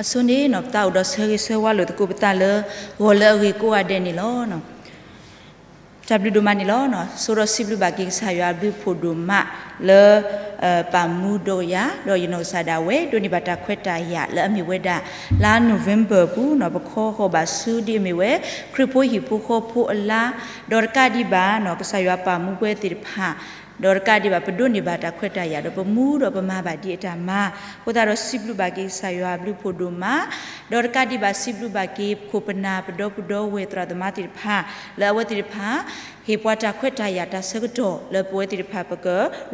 အဆိန့ၣ် ပသးအိၣ်ဒီးဆၢဂ့ၤဆၢဝါလိာ်သကိးပသးလၢ ဂီၤလၢအဂ့ၤကိးဂၤဒဲးန့ၣ်လီၤ. တၢ်ဘျုးဒိၣ်မးန့ၣ်လီၤ. ဆိဒီးစံးဘျုးဘၣ်က့ၤကစၢ်ယွၤအဘျုးဖှိၣ်ဒိၣ်မးလၢ ပာ်မူဒီးယၤ ဒီးယနီၢ်ကစၢ်ဒၣ်ဝဲ ဒိးန့ၢ်ဘၣ်တၢ်ခွဲးတၢ်ယာ်လၢအမ့ၢ်ဝဲဒၣ် လါ November အပူၤန့ၣ် ပခီဃီၤဘၣ်ဆူဒ်အမ့ၢ်ဝဲ ခရံာ်ဖိဟံၣ်ဖိဃီဖိအလါ, ဒီးတကးဒံးဘၣ်န့ၣ် ကစၢ်ယွၤပာ်မူပဝဲသ့ၣ်တဖၣ် ဒီးတကးဒံးဘၣ် ပဒိးန့ၢ်ဘၣ်တၢ်ခွဲးတၢ်ယာ် ဒီးပမူဒီးပမၤဘၣ်ဒ်အတၢ်မၤ, အဃိသတးဒီးစံးဘျုးဘၣ်က့ၤကစၢ်ယွၤအဘျုးဖှိၣ်ဒိၣ်မး, ဒီးတကးဒံးဘၣ်စံးဘျုးဘၣ်က့ၤ ပခိၣ်ပနၢ် ပဒီပုၢ်ဝဲၢ် သရၣ်သမါသ့ၣ်တဖၣ် လၢအဝဲသ့ၣ်တဖၣ် ဟ့ၣ်ပှၤတၢ်ခွဲးတၢ်ယာ်တၢ်ဆၢကတီၢ် လၢပဝဲသ့ၣ်တဖၣ် ပက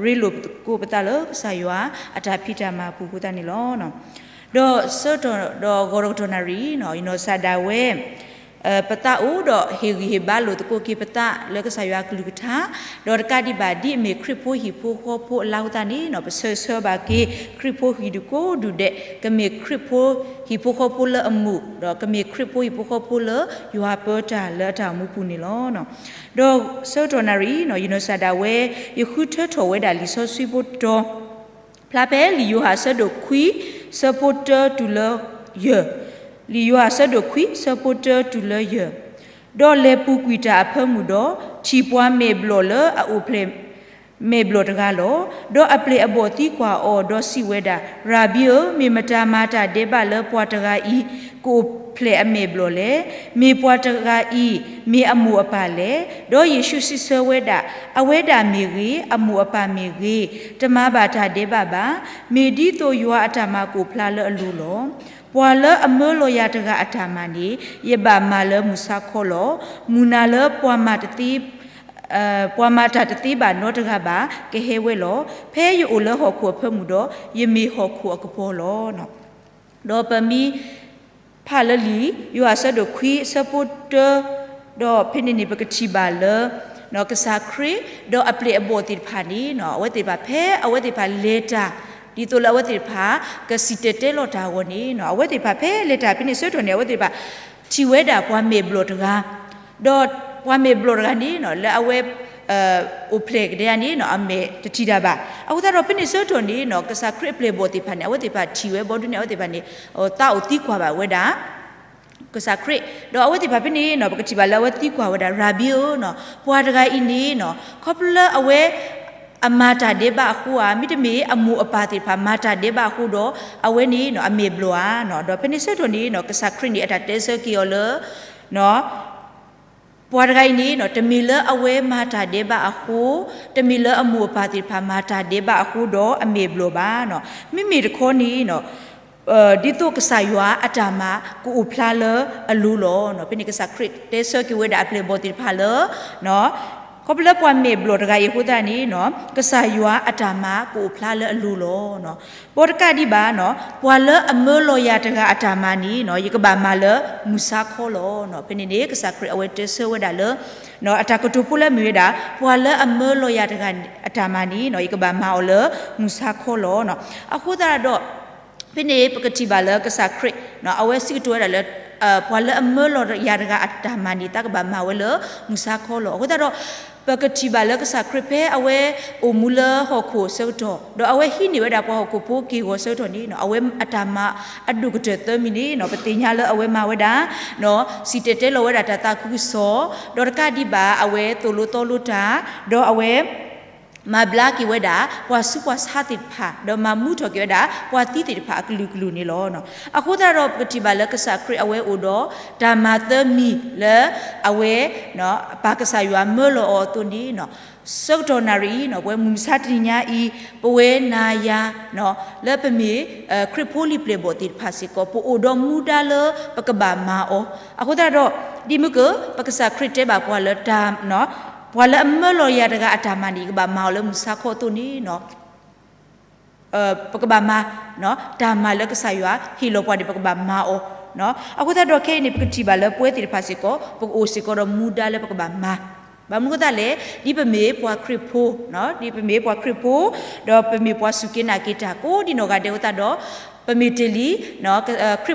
ရ့လိာ်သကိးပသးလၢကစၢ်ယွၤအတၢ်ဖံးတၢ်မၤအပူၤအဃိသတးန့ၣ်လီၤ. ဒီးဆၢကတီၢ်ဒီးဂီၤဒီးကတီၢ်နၣ်ရံၣ်န့ၣ် ယနီၢ်ကစၢ်ဒၣ်ဝဲ ပသးအိၣ်ဒီးဟ့ၣ်ဂံၢ်ဟ့ၣ်ဘါလိာ်သကိးက့ၤပသးလၢကစၢ်ယွၤအကလုၢ်ကထါ, ဒီးတကးဒံးဘၣ်ဒ်အမ့ၢ်ခရံာ်ဖိဟံၣ်ဖိဃီဖိအလါအဃိသတးန့ၣ် ပဆၢဂ့ၤဆၢဝါဘၣ်က့ၤ ခရံာ်ဖိဟံၣ်ဒူၣ်ကိးဒူၣ်ဒဲး ကမ့ၢ်ခရံာ်ဖိဟံၣ်ဖိဃီဖိလၢအမိၢ် ဒီးကမ့ၢ်ခရံာ်ဖိဟံၣ်ဖိဃီဖိလၢယွၤပၢတၢ်လၢအတၢ်အိၣ်မူပူၤန့ၣ်လီၤ. ဒီးဆၢကတီၢ်နၣ်ရံၣ်န့ၣ် ယနီၢ်ကစၢ်ဒၣ်ဝဲ ယဃုထၢထီၣ်ဝဲဒၣ်လံာ်စီဆှံဖိတီၤ ဖျါဖဲလံာ်ယိၤဟၣ်အဆၢဒိၣ်ခွံ ဆၢဖိတၢတုၤလၢယဲၢ်, လံာ်ယိၤဟၣ်အဆၢဒိၣ်ခွံ ဆၢဖိတၢတုၤလၢယဲၢ်, ဒီးလဲၤပူၤကွံာ်တၢ်အဖၢမုၢ်ဒီး ထံၣ်ပှၤမဲာ်ဘျီၣ်လၢအအိၣ်ဖျဲၣ်မဲာ်ဘျီၣ်တဂၤလီၤ. ဒီးအပျဲၢ်အဘီၣ်သံကွၢ်အီၤ ဒီးစံးဝဲဒၣ်, ရၤဘံဧၢ, မ့ၢ်မတၤမၤတၢ်ဒဲးဘးလၢပှၤတဂၤအံၤ ကအိၣ်ဖျဲၣ်အမဲာ်ဘျီၣ်လဲၣ်. မ့ၢ်ပှၤတဂၤအံၤ မ့ၢ်အမိၢ်အပၢ်လဲၣ်. ဒီးယ့ၣ်ၡူးစံးဆၢဝဲဒၣ်, အဝဲဒၣ်မ့ၢ်ဂ့ၤ, အမိၢ်အပၢ်မ့ၢ်ဂ့ၤ, တမၤဘၣ်တၢ်ဒဲးဘးဘၣ်. မ့ၢ်ဒ်သိးယွၤအတၢ်မၤကအိၣ်ဖျါလၢအလိၤလီၤ. ပှၤလၢအမၢလီၤယၤတဂၤအတၢ်မၤန့ၣ် ယဘၣ်မၤလၢမုၢ်ဆါခီလီၤ. မုၢ်နၤလၢပှၤမၤတသ့ ပှၤမၤတၢ်တသ့ဘၣ်နီတဂၤဘၣ် ကဟဲဝဲလီၤ. ဖဲယအိၣ်လၢဟီၣ်ခိၣ်အဖၢမုၢ်ဒီး ယမ့ၢ်ဟီၣ်ခိၣ်အကပီၤလီၤ. ဒီးပမ့ၢ်ဖးလၢလံာ်ယိၤဟၣ်အဆၢဒိၣ်ခွံအဆၢဖိတၢ ဒီးဖဲန့ၣ်န့ၣ် ပကထံၣ်ဘၣ်လၢ ကစၢ်ခရံာ် ဒီးအပျဲၢ်အဘီၣ်သ့ၣ်တဖၣ်န့ၣ် အဝဲသ့ၣ်တဖၣ်ဖဲအဝဲသ့ၣ်တဖၣ်လဲၤတၢ် ဒ်သိးလၢအဝဲသ့ၣ်တဖၣ် ကစံၣ်တဲၤတဲလီၤတၢ်အဂီၢ်န့ၣ် အဝဲသ့ၣ်တဖၣ်ဖဲလဲၤတၢ်ဖဲန့ၣ်ဆၢကတီၢ်န့ၣ် အဝဲသ့ၣ်တဖၣ် ထံၣ်ဝဲဒၣ်ပှၤမဲာ်ဘျီၣ်တဂၤ ဒီးပှၤမဲာ်ဘျီၣ်တဂၤန့ၣ် လၢအဝဲ အိၣ်ဖျဲၣ်ကဒါန့ၣ် အမဲာ်တထံၣ်တၢ်ဘၣ်. အဃိသတးဒီးဖဲန့ၣ်ဆၢကတီၢ်န့ၣ် ကစၢ်ခရံာ်အပျဲၢ်အဘီၣ်သ့ၣ်တဖၣ်န့ၣ် အဝဲသ့ၣ်တဖၣ်ထံၣ်ဝဲဘီဒုန့ၣ် အဝဲသ့ၣ်တဖၣ်န့ၣ် သးအိၣ်သံကွၢ်ဘၣ်ဝဲဒၣ် ကစၢ်ခရံာ် ဒီးအဝဲသ့ၣ်တဖၣ်ဖဲန့ၣ် ပကထံၣ်ဘၣ်လၢအဝဲသံကွၢ်ဝဲဒၣ် ရၤဘံဧၢ ပှၤတဂၤအံၤန့ၣ် ခီဖျိလၢအဝဲ အမၤတၢ်ဒဲးဘးအဃိဧါ မ့တမ့ၢ်အမိၢ်အပၢ်သ့ၣ်တဖၣ်မၤတၢ်ဒဲးဘးအဃိဒီး အဝဲန့ၣ် အမဲာ်ဘျီၣ်ဧါ. ဒီးဖဲန့ၣ်ဆၢကတီၢ်န့ၣ် ကစၢ်ခရံာ်န့ၣ် အတၢ်တဲဆၢက့ၤအီၤလၢ ပှၤတဂၤအံၤန့ၣ် တမ့ၢ်လၢအဝဲမၤတၢ်ဒဲးဘးအဃိ, တမ့ၢ်လၢအမိၢ်အပၢ်သ့ၣ်တဖၣ်မၤတၢ်ဒဲးဘးအဃိဒီးအမဲာ်ဘျီၣ်ဘၣ်. မ့မ့ၢ်တခီန့ၣ် ဒ်သိးကစၢ်ယွၤအတၢ်မၤကအိၣ်ဖျါလၢအလိၤလီၤ. ဖဲန့ၣ်ကစၢ်ခရံာ်တဲဆၢက့ၤဝဲဒၣ်အပျဲၢ်အဘီၣ်သ့ၣ်တဖၣ်လၢ ခီဖျိလၢပှၤမဲာ်ဘျီၣ်တဂၤအံၤအဃိသတးန့ၣ် ကစၢ်ယွၤအတၢ်မၤကအိၣ်ဖျါလၢအလိၤလီၤ. ဘၣ်တကးဒံးဘၣ် ပှၤလၢအမၢလီၤယၤတဂၤအတၢ်မၤန့ၣ် ယကဘၣ်မၤလၢမုၢ်ဆါခီလီၤ. ဖဲန့ၣ်န့ၣ် ကစၢ်ခရံာ်အဝဲတဲဆၢဝဲဒၣ်လၢ အတၢ်ကတိၤဖိလၢအမ့ၢ်ဝဲဒၣ် ပှၤလၢအမၢလီၤယၤတဂၤအတၢ်မၤန့ၣ် ယကဘၣ်မၤအီၤလၢမုၢ်ဆါခီလီၤ. အဃိသတးဒီး ဖဲန့ၣ်ပကထံၣ်ဘၣ်လၢကစၢ်ခရံာ် အဝဲစံးကတိၤဝဲဒၣ်လၢ ပှၤလၢအမၢလီၤယၤတဂၤအတၢ်မၤန့ၣ် သးကဘၣ်မၤဝဲလၢမုၢ်ဆါခီလီၤ. အဃိသတးဒီး ပကထံၣ်ဘၣ်လၢကစၢ်ခရံာ်ဖဲအဝဲအိၣ်မူလၢဟီၣ်ခိၣ်အဆၢကတီၢ် ဒီးအဝဲဟံးန့ၢ်ဝဲဒၣ်ပှၤဟီၣ်ခိၣ်ဖိက့ၢ်ဂီၤအဆၢကတီၢ်န့ၣ် အဝဲအတၢ်မၤအဒိၣ်ကတၢၢ်သၢမံၤန့ၣ် ပသ့ၣ်ညါလၢအဝဲမၤဝဲဒၣ် စံၣ်တဲၤတဲလီၤဝဲဒၣ်တၢ်သးခုကစီၣ် ဒီးတကးဒံးဘၣ် အဝဲသိၣ်လိသီလိတၢ် ဒီးအဝဲ မၤဘျါက့ၤဝဲဒၣ် ပှၤဆူးပှၤဆါသ့ၣ်တဖၣ် ဒီးမၤမူထီၣ်က့ၤဝဲဒၣ် ပှၤသံသ့ၣ်တဖၣ်အကလုာ်ကလုာ်န့ၣ်လီၤ. အဃိသတးဒီး ပကထံၣ်ဘၣ်လၢကစၢ်ခရံာ်အဝဲအိၣ်ဒီး တၢ်မၤသၢမံၤလၢ အဝဲ ပၢ်ကစၢ်ယွၤမၢလီၤအီၤအသိးန့ၣ် ဆၢကတီၢ်နၣ်ရံၣ်အံၤ ပဝဲမုၢ်မဆါတနံၤညါအံၤ ပဝဲနၤယၤ လၢပမ့ၢ် ခရံာ်ဖိလံၤပျဲၢ်ဘီၣ်သ့ၣ်တဖၣ်စ့ၢ်ကီး ပအိၣ်ဒီးမူဒါလၢပကဘၣ်မၤအီၤ အဃိသတးဒီး ဒ်မုၢ်က ပကစၢ်ခရံာ်တဲဘၣ်ပှၤလၢတၢ် ပှၤလၢအမၢလီၤယၤတဂၤအတၢ်မၤန့ၣ် ယကဘၣ်မၤအီၤလၢမုၢ်ဆါခီအသိးန့ၣ် ပကဘၣ်မၤ တၢ်မၤလၢကစၢ်ယွၤဟ့ၣ်လီၤပှၤန့ၣ် ပကဘၣ်မၤအီၤ. အဃိသတးဒီးခဲအံၤန့ၣ် ပကထံၣ်ဘၣ်လၢပဝဲသ့ၣ်တဖၣ်စ့ၢ်ကီး ပကအိၣ်စ့ၢ်ကီးဒီးမူဒါလၢပကဘၣ်မၤ ဘၣ်မနုၤအဃိသတးလဲၣ် ဒ်ပမ့ၢ်ပှၤခရံာ်ဖိ ဒ်ပမ့ၢ်ပှၤခရံာ်ဖိ ဒီးပမ့ၢ်ပှၤစူၢ်က့ၤနာ်က့ၤတၢ်ကိးဒံနီၢ်ဂၤဒဲးအဃိသတးဒီး ပမ့ၢ်တ့ၢ်လံ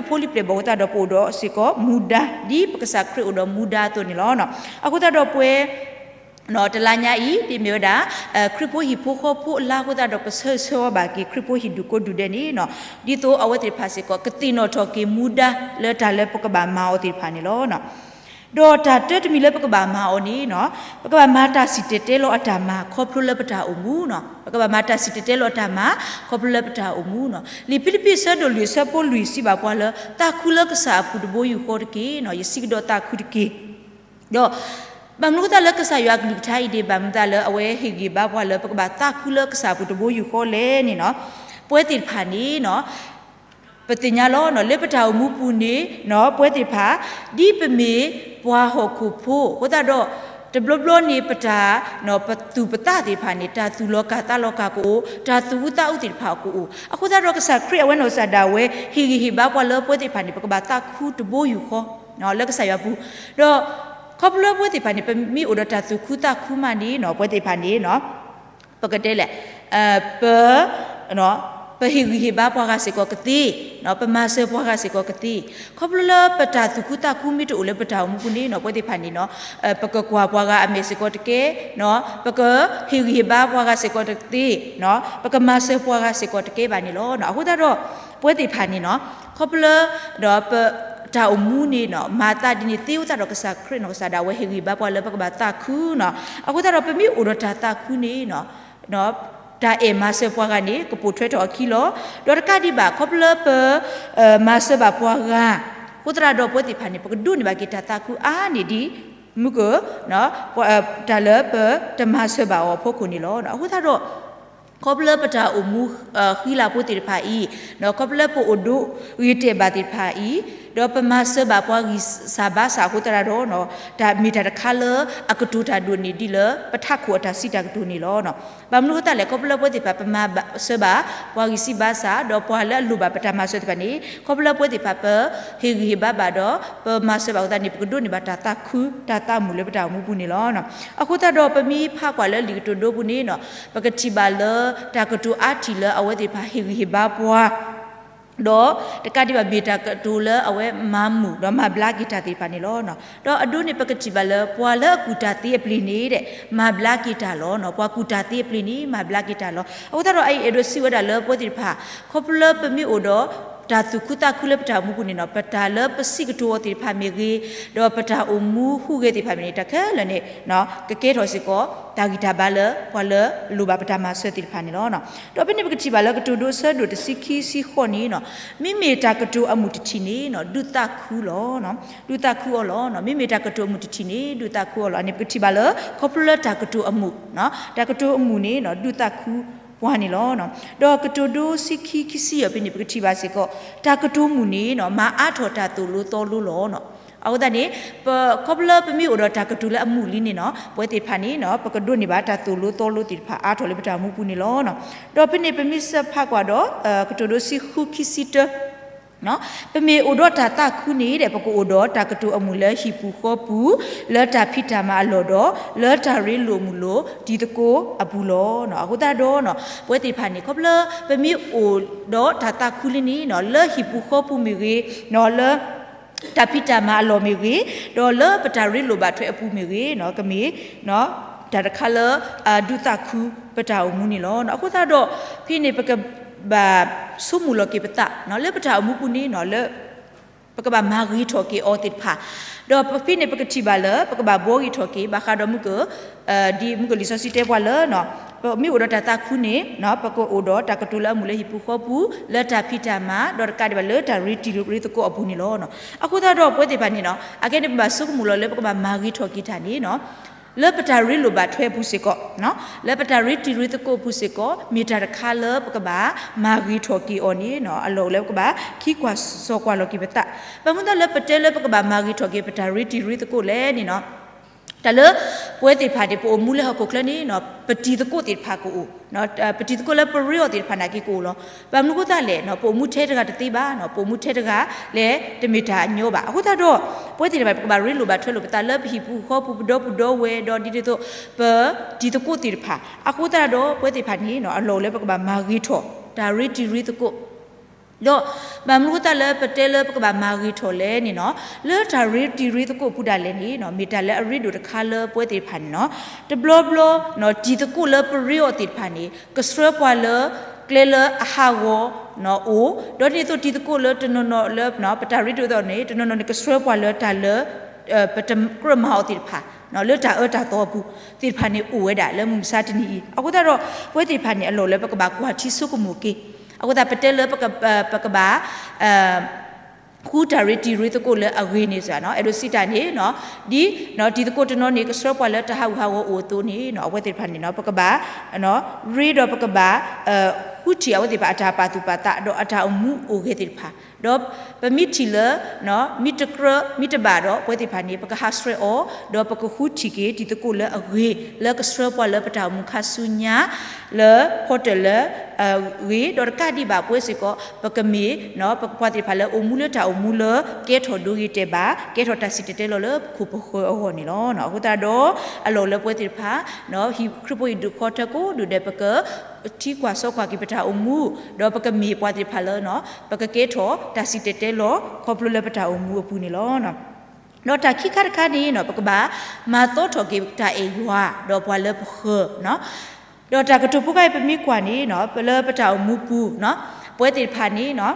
ခရံာ်ဖိလံၤပျဲၢ်ဘီၣ်အဃိသတးဒီး ပအိၣ်ဒီးစ့ၢ်ကီးမူဒါ ဒ်ပကစၢ်ခရံာ်အိၣ်ဒီးမူဒါအသိးန့ၣ်လီၤ. အဃိသတးဒီးပဝဲ တလါညါအံၤ ဒ်မ့ၢ်ဝဲဒၣ် ခရံာ်ဖိဟံၣ်ဖိဃီဖိအလါအဃိသတးဒီး ပဆၢဂ့ၤဆၢဝါဘၣ်က့ၤ ခရံာ်ဖိဟံၣ်ဒုးကိးဒုးဒဲးန့ၣ်နီၤ, ဒ်သိးအဝဲသ့ၣ်တဖၣ်စ့ၢ်ကီး ကသ့ၣ်နီၣ်ထီၣ်က့ၤမူဒါလၢတၢ်လၢပကဘၣ်မၤအီၤသ့ၣ်တဖၣ်န့ၣ်လီၤ. ဒီးတၢ်တၢတမံၤလၢပကဘၣ်မၤအီၤန့ၣ်နီၤ, ပကဘၣ်မၤတၢ်စံၣ်တဲၤတဲလီၤအတၢ်မၤခီဖျိလၢပတၢ်အိၣ်မူနီၤ, ပကဘၣ်မၤတၢ်စံၣ်တဲၤတဲလီၤအတၢ်မၤ ခီဖျိလၢပတၢ်အိၣ်မူနီၤ. လံာ်ဖံလံးပံးအဆၢဒိၣ်လွံၢ်အဆၢဖိလွံၢ်စံးဘၣ်ပှၤလၢ သးခုလၢကစၢ်အပူၤတဘိယူၢ်ဃီတက့ၢ်နီၤ, ယစံးကဒီးသးခုတက့ၢ်. ဒီး ဘၣ်မနုၤအဃိသတးလၢကစၢ်ယွၤအကလုၢ်ကထါအံၤန့ၣ် ဘၣ်မနုၤအဃိသတးလၢအဝဲဟ့ၣ်ဂံၢ်ဘါပှၤလၢ ပကဘၣ်သးခုလၢကစၢ်အပူၤတဘိယူၢ်ဃီလဲၣ်န့ၣ်နီၤ, ပဝဲသ့ၣ်တဖၣ်န့ၣ်နီၤ, ပသ့ၣ်ညါလီၤနီၤ, လၢပတၢ်အိၣ်မူပူၤန့ၣ် ပဝဲသ့ၣ်တဖၣ် ဒ်ပမ့ၢ်ပှၤဟီၣ်ခိၣ်ဖိအဃိသတးဒီး တဘျီဘျီန့ၣ် ပတၢ် ပသူၣ်ပသးသ့ၣ်တဖၣ်န့ၣ် တၢ်သူၣ်လီၤကၢ်သးလီၤကၢ်ကအိၣ်, တၢ်သူၣ်အုးသးအုးသ့ၣ်တဖၣ်ကအိၣ်, အဃိသတးဒီးကစၢ်ခရံာ်အဝဲနီၢ်ကစၢ်ဒၣ်ဝဲ ဟ့ၣ်ဂံၢ်ဟ့ၣ်ဘါပှၤလၢပဝဲသ့ၣ်တဖၣ်န့ၣ် ပကဘၣ်သးခုတဘိယူၢ်ဃီ လၢကစၢ်ယွၤပူၤ, ဒီး ခီဖျိလၢပဝဲသ့ၣ်တဖၣ်န့ၣ် ပမ့ၢ်အိၣ်ဒီးတၢ်သူၣ်ခုသးခုမးန့ၣ်နီၤ, ပဝဲသ့ၣ်တဖၣ်န့ၣ် ပကတဲလဲၣ် ပ ပဟ့ၣ်ဂံၢ်ဟ့ၣ်ဘါပှၤဂၤစ့ၢ်ကီးကသ့, ပမၤစၢၤပှၤဂၤစ့ၢ်ကီးကသ့, ခီဖျိလၢပတၢ်သူၣ်ခုသးခုမ့ၢ်တအိၣ်လၢပတၢ်အိၣ်မူပူၤန့ၣ်နီၤ, ပဝဲသ့ၣ်တဖၣ်န့ၣ်နီၤ, ပကကွၢ်ပှၤဂၤအမဲာ်စ့ၢ်ကီးတကဲ, ပကဟ့ၣ်ဂံၢ်ဟ့ၣ်ဘါပှၤဂၤစ့ၢ်ကီးတသ့, ပကမၤစၢၤပှၤဂၤစ့ၢ်ကီးတကဲဘၣ်န့ၣ်လီၤ. အဃိသတးဒီး ပဝဲသ့ၣ်တဖၣ်န့ၣ်နီၤ, ခီဖျိလၢ ဒီးပတၢ်အိၣ်မူန့ၣ်နီၤ, မၤသးဒ်န့ၣ်သ့အဃိသတးဒီး ကစၢ်ခရံာ်နီၢ်ကစၢ်ဒၣ်ဝဲ ဟ့ၣ်ဂံၢ်ဘါပှၤလၢပကဘၣ်သးခုနီၤ. အဃိသတးဒီး ပမ့ၢ်အိၣ်ဒီးတၢ်သးခုန့ၣ်နီၤ, တၢ်အဲၣ်မၤစၢၤပှၤဂၤန့ၣ် ကပိာ်ထွဲထီၣ်အခံလီၤ. ဒီးတကးဒံးဘၣ် ခီဖျိလၢပ မၤစၢၤဘၣ်ပှၤဂၤ အဃိသတးဒီး ပဝဲသ့ၣ်တဖၣ်န့ၣ် ပကဒိးန့ၢ်ဘၣ်က့ၤတၢ်သးခုအါန့ၢ်ဒံး မုၢ်က တၢ်လၢပတမၤစၢၤဘၣ်အီၤအဖီခိၣ်န့ၣ်လီၤ. အဃိသတးဒီး ခီဖျိလၢပတၢ်အိၣ်မူ ဃံလၤဖိသ့ၣ်တဖၣ်အံၤ, ခီဖျိလၢပအိၣ်ဒိးဂ့ၤတဲာ်ဘၣ်သ့ၣ်တဖၣ်အံၤ, ဒီးပမၤစၢၤဘၣ်ပှၤဂံၢ်စၢ်ဘါစၢ်အဃိသတးဒီး တၢ်မ့ၢ်တၢ်တခါလၢအကတိၤတၢ်ဒိၣ်န့ၢ်ဒံးလၢ ပထးခိၣ်အတၢ်စံးတၢ်ကတိၤန့ၣ်လီၤ. ဘၣ်မနုၤအဃိသတးလဲၣ်, ခီဖျိလၢပဝဲသ့ၣ်တဖၣ် ပမၤစၢၤဘၣ်ပှၤဂံၢ်စၢ်ဘါစၢ် ဒီးပှၤလၢအလိၣ်ဘၣ်ပတၢ်မၤစၢၤသ့ၣ်တဖၣ်န့ၣ် ခီဖျိလၢပဝဲသ့ၣ်တဖၣ် ပဟ့ၣ်ဂံၢ်ဟ့ၣ်ဘါဘၣ်ဒီး ပမၤစၢၤဘၣ်အဃိသတးန့ၣ် ပကဒိးန့ၢ်ဘၣ်တၢ်သးခု တၢ်သးမုာ်လၢပတၢ်အိၣ်မူပူၤန့ၣ်လီၤ. အဃိသတးဒီး ပမ့ၢ်ဖးကွၢ်လၢလံာ်ကတိၤဒိပူၤန့ၣ်နီၤ, ပကထံၣ်ဘၣ်လၢ တၢ်ကတိၤအါထံၣ်လၢအဝဲသ့ၣ်တဖၣ်ဟ့ၣ်ဂံၢ်ဟ့ၣ်ဘါပှၤ ဒီးတကးဒံးဘၣ် မ့ၢ်တၢ်ကတိၤလၢအဝဲမၤမုာ်ဒီးမၤဘျါက့ၤတၢ်သ့ၣ်တဖၣ်န့ၣ်လီၤ. ဒီးအဒိန့ၣ် ပကထံၣ်ဘၣ်လၢ ပှၤလၢအကူၣ်တၢ်သ့အပျ့ၤန့ၣ် မၤဘျါက့ၤတၢ်လီၤ. ပှၤကူၣ်တၢ်သ့အပျ့ၤန့ၣ် မၤဘျါက့ၤတၢ်လီၤ. အဃိသတးဒီး အအံၤအဲၣ်ဒိးစံးဝဲဒၣ်လၢပဝဲသ့ၣ်တဖၣ် ခီဖျိလၢပမ့ၢ်အိၣ်ဒီး တၢ်သူၣ်ခုသးခုလၢပတၢ်အိၣ်မူပူၤန့ၣ်နီၤ, ပတၢ်လၢပစံးကတိၤအီၤသ့ၣ်တဖၣ်မ့ၢ်ဂ့ၤ, ဒီးပတၢ်အိၣ်မူဟူးဂဲၤသ့ၣ်တဖၣ်မ့ၢ်န့ၣ် တၢ်ခဲလၢာ်န့ၣ် ကကဲထီၣ်စ့ၢ်ကီး တၢ်ဂံၢ်တၢ်ဘါလၢ ပှၤလၢအလိၣ်ဘၣ်ပတၢ်မၤစၢၤသ့ၣ်တဖၣ်န့ၣ်လီၤ. ဒီးဖဲန့ၣ် ပကထံၣ်ဘၣ်လၢ ကတိၤဒိအဆၢဒိၣ်တဆံခံဆံဃိးန့ၣ်နီၤ, မ့မ့ၢ်တၢ်ကတိၤအမုၢ်တထံၣ်န့ၣ်နီၤ, ဒုးသးခုလီၤ. ဒုးသးခုအီၤလီၤ. မ့မ့ၢ်တၢ်ကတိၤအမုၢ်တထံၣ်န့ၣ် ဒုးသးခုအီၤလီၤ. အန့ၣ် ပကထံၣ်ဘၣ်လၢ ခီဖျိလၢတၢ်ကတိၤအမုၢ်, တၢ်ကတိၤအမုၢ်န့ၣ်နီၤ ဒုးသးခုပှၤန့ၣ်လီၤ. ဒီးကတိၤဒိဆံခံခံဆံယဲၢ်ဖဲန့ၣ် ပကထံၣ်ဘၣ်စ့ၢ်ကီး တၢ်ကတိၤမုၢ်န့ၣ်နီၤ မၤအါထီၣ်တၢ်သိၣ်လိသီလိလီၤ. အဃိသတးန့ၣ် ပ ခီဖျိလၢပမ့ၢ်အိၣ်ဒီးတၢ်ကတိၤလၢအမုၢ်လံန့ၣ်နီၤ, ပဝဲသ့ၣ်တဖၣ်န့ၣ်နီၤ ပကဒိးန့ၢ်ဘၣ်တၢ်သိၣ်လိသီလိသ့ၣ်တဖၣ်အါထီၣ်လၢပတၢ်အိၣ်မူပူၤန့ၣ်လီၤ. ဒီးဖဲန့ၣ်ပမ့ၢ်ဆၢဖးကွၢ်ဒီး ကတိၤဒိဆံဃုခံဆံတၢ ပမ့ၢ်အိၣ်ဒီးတၢ်သးခုန့ၣ်ဒီး ပကအိၣ်ဒီးတၢ်ကတိၤအမုၢ်လၢဟံၣ်ပူၤဃီပူၤ, လၢတၢ်ဖံးတၢ်မၤအလီၢ်ဒီး လၢတၢ်ရ့လိာ်မုာ်လိာ်တံၤသကိးအပူၤလီၤ. အဃိသတးဒီး ပဝဲသ့ၣ်တဖၣ်န့ၣ် ခီဖျိလၢပမ့ၢ်အိၣ်ဒီးတၢ်သးခုလံန့ၣ် လၢဟံၣ်ပူၤဃီပူၤမ့ၢ်ဂ့ၤ, လၢ တၢ်ဖံးတၢ်မၤအလီၢ်မ့ၢ်ဂ့ၤ, ဒီးလၢပတၢ်ရ့လိာ်ဘၣ်ထွဲအပူၤမ့ၢ်ဂ့ၤ, ကမ့ၢ် တၢ်တခါလၢ ဒုးသးခုပတၢ်အိၣ်မူန့ၣ်လီၤ. အဃိသတးဒီး ဖဲန့ၣ်ပကဘၣ်ဆိကမိၣ်လီၤက့ၤပသး လၢပတၢ်အိၣ်မူပူၤန့ၣ် လၢ ပကဘၣ်မၤဂ့ၤထီၣ်က့ၤအီၤသ့ၣ်တဖၣ်, ဒီးဖဲန့ၣ်ပကထံၣ်ဘၣ်လၢ ပကဘၣ်ဘှီဂ့ၤထီၣ်က့ၤ ဘၣ်ဃးဒီးမုၢ်က ဒ်မုၢ်ကလံာ်စီဆှံတဲပှၤလၢ ပမ့ၢ်အိၣ်ဒီးတၢ်သးခုန့ၣ် ပကအိၣ်ဒီးတၢ်ကတိၤလၢအမုၢ်လၢဟံၣ်ပူၤဃီပူၤ, လၢတၢ်ဖံးတၢ်မၤ, ဒီးတကးဒံးဘၣ်လၢတၢ်ရ့တံၤရ့သကိးအပူၤန့ၣ်လီၤ. အဃိသတးဒီးပဝဲသ့ၣ်တဖၣ်န့ၣ် အကဲန့ၣ်ပဘၣ်ဆိကမိၣ်လီၤလၢပကဘၣ်မၤဂ့ၤထီၣ်က့ၤတၢ်န့ၣ် လၢပတၢ်ရ့လိာ်ဘၣ်ထွဲအပူၤစ့ၢ်ကီး, လၢပတၢ်ရ့တံၤရ့သကိးအပူၤစ့ၢ်ကီး မ့ၢ်တၢ်တခါလၢပကဘၣ်မၤဂ့ၤထီၣ်က့ၤအီၤန့ၣ် အလီၢ်အိၣ်လၢပကဘၣ်ခံကွၢ်စီကွၢ်လီၤက့ၤပသး. ဘၣ်မနုၤလၢပတဲလၢပကဘၣ်မၤဂ့ၤထီၣ်က့ၤပတၢ်ရ့တံၤရ့သကိးလဲၣ်န့ၣ် တၢ်လၢ ပဝဲသ့ၣ်တဖၣ်န့ၣ် ပအိၣ်မူလၢဟီၣ်ခိၣ်ချၢန့ၣ် ပတံၤသကိးသ့ၣ်တဖၣ်ကအိၣ်, ပတံၤသကိးလၢပရ့အီၤသ့ၣ်တဖၣ်နာ်က့ကအိၣ်လီၤ. ဘၣ်မနုၤအဃိသတးလဲၣ် ပအိၣ်မူထဲတဂၤတသ့ဘၣ်, ပအိၣ်မူထဲတဂၤလဲၣ်တမ့ၢ်တၢ်ညီဘၣ်. အဃိသတးဒီး ပဝဲသ့ၣ်တဖၣ် ပကဘၣ်ရ့လိာ်ဘၣ်ထွဲလိာ်ပသးလၢပဟံၣ်ပူၤဃီပူၤ ပဒီပုၢ်ဒီဝဲၢ်ဒီးဒ်သိး ပတံၤသကိးသ့ၣ်တဖၣ်. အဃိသတးဒီး ပဝဲသ့ၣ်တဖၣ်န့ၣ် အလီၢ်အိၣ်လၢပကဘၣ်မၤဂ့ၤထီၣ် တၢ်ရ့တံၤရ့သကိး ဒီးဘၣ်မနုၤအဃိသတးလၢပတဲလၢပကဘၣ်မၤဂ့ၤထီၣ်လဲၣ်န့ၣ်နီၤ, လၢတၢ်ရ့တံၤရ့သကိးအပူၤဒၣ်လဲာ်န့ၣ်နီၤ, မ့ၢ်တၢ်လၢအရ့ဒိၣ်တခါလၢပဝဲသ့ၣ်တဖၣ်န့ၣ်နီၤ, တဘျီဘျီနီၤ တံၤသကိးလၢပရ့အီၤသ့ၣ်တဖၣ်န့ၣ် ကဆှၢပှၤလၢကျဲလၢအဟးဂီၤနီၤအိၣ်, ဒီးဒ်န့ၣ်အသိးတံၤသကိးလၢတနီၤနီၤလၢ ပတၢ်ရ့ဒိၣ်သ့ၣ်န့ၣ် တနီၤနီၤန့ၣ် ကဆှၢပှၤလၢတၢ်လၢ ပတကြၢးမၤအီၤသ့ၣ်တဖၣ် လၢတၢ်အၢတၢ်သီအပူၤသ့ၣ်တဖၣ်န့ၣ် အိၣ်ဝဲဒၣ်လၢမုၢ်မဆါတနံၤအံၤ. အဃိသတးဒီး ပဝဲသ့ၣ်တဖၣ်န့ၣ် အလီၢ်လၢပကဘၣ်ကွၢ်ထံဆိကမိၣ်က့ၤ, အဃိသတး ပတဲလၢ ပကဘၣ် ဃုတၢ်ရ့တံၤရ့သကိးလၢအဂ့ၤန့ၣ်စ့ၢ်နီၤ, အဲၣ်ဒိးစံးတၢ်န့ၣ်နီၤ, ဒ်တံၤသကိးတနီၤန့ၣ် ကဆှၢပှၤလၢတၢ်ဟးဂူာ်ဟးဂီၤအိၣ်အသိးန့ၣ်နီၤ, အဝဲသ့ၣ်တဖၣ်န့ၣ်နီၤ ပကဘၣ် ရ့ဒီးပကဘၣ် ဃုထံၣ်အဝဲသ့ၣ်တဖၣ်အတၢ်ပာ်သူၣ်ပာ်သး ဒီးအတၢ်အိၣ်မူအိၣ်ဂဲၤသ့ၣ်တဖၣ်, ဒီးပမ့ၢ်ထံၣ်လၢ မ့ၢ်တကြၢး မ့ၢ်တဘၣ်ဒီး ပဝဲသ့ၣ်တဖၣ်န့ၣ် ပကဟးဆှဲးအီၤ, ဒီးပကဃုထံၣ်က့ၤတံၤသကိးလၢအဂ့ၤ လၢကဆှၢပှၤလၢပတၢ်အိၣ်မူခါဆူညါ လၢဖီတၢၣ်လၢ ဂ့ၤ, ဒီးတကးဒံးဘၣ်ပဝဲစ့ၢ်ကီး ပကမ့ၢ် ပပှၤသ့ၣ်တဖၣ်လၢအိၣ်မူလၢတၢ်အိၣ်မူလၢ ကဲထီၣ်ဒိဂ့ၤတဲာ်ဘၣ်, ကဲထီၣ်တၢ်စံၣ်တဲၤတဲလီၤလၢပခိၣ်ပဃၢၤအဂီၢ်န့ၣ်လီၤ. အဃိသတးဒီး အလီၢ်လၢပဝဲသ့ၣ်တဖၣ် ဟံၣ်ခရံာ်ဖိဟံၣ်ဒူၣ်ဃီထၢကိးဒူၣ်ဒဲး ပက ထံကွၢ်စီကွၢ်က့ၤပတၢ်အိၣ်မူ, ဒီးပကမ့ၢ်ပှၤသ့ၣ်တဖၣ်လၢ ပကကဲထီၣ်တၢ်စံၣ်တဲၤတဲလီၤ ခီဖျိလၢပတၢ်အိၣ်မူအပူၤန့ၣ်လီၤ. ဒီးတၢ်ခံခါတခါန့ၣ် ပကဘၣ်မၤသီထီၣ်က့ၤတၢ်အဲၣ်ယွၤ ဒီးပှၤလၢပဃၢၤ, ဒီးတၢ်ကတိၤဖိခါအံၤပမ့ၢ်ကွၢ်န့ၣ် ပလၢပတၢ်အိၣ်မူပူၤ ပဝဲသ့ၣ်တဖၣ်န့ၣ်